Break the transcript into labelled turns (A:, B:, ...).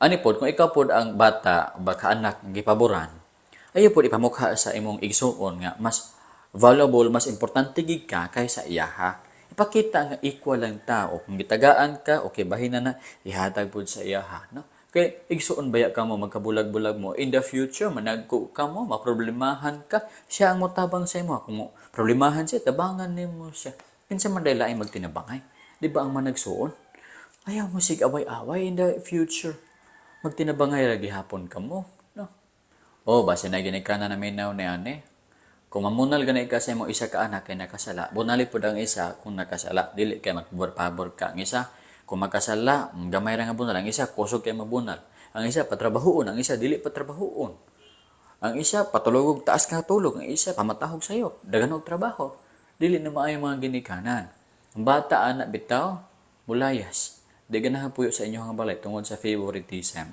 A: Ani pod, kung ikaw pod ang bata, baka anak nga gipaboran, ayaw pod ipamukha sa imong igsuon nga mas valuable, mas importante gid ka kaysa iyaha. Ipakita nga equal lang tao. Kung gitagaan ka, okay, bahina na, ihatag pod sa iyaha. No? Kay igsuon baya ka mo, magkabulag-bulag mo, in the future, managko ka mo, maproblemahan ka, siya ang motabang sa imo. Kung problemahan siya, tabangan nimo siya. Kinsa man day laing magtinabangay? Di ba ang managsuon? Ayaw mo sig away-away in the future. Magtinabangay ra gihapon ka mo. No? Oh, basta na ginikanan na minaw ni ane. Kung mamunal gani ka sa imo isa ka anak kay nakasala, bunali pud ang isa kung nakasala. Dili kay magpabor-pabor ka. Ang isa, kung makasala, gamay ra nga bunal. Ang isa, kusog kay mabunal. Ang isa, patrabahoon. Ang isa, dili patrabahoon. Ang isa, patulog taas ka tulog. Ang isa, pamatahog sayo. Daghan og trabaho. Dili na maayo mga ginikanan. Ang bata, anak bitaw, mulayas. Di ganahan puyo sa inyong balay tungod sa favoritism.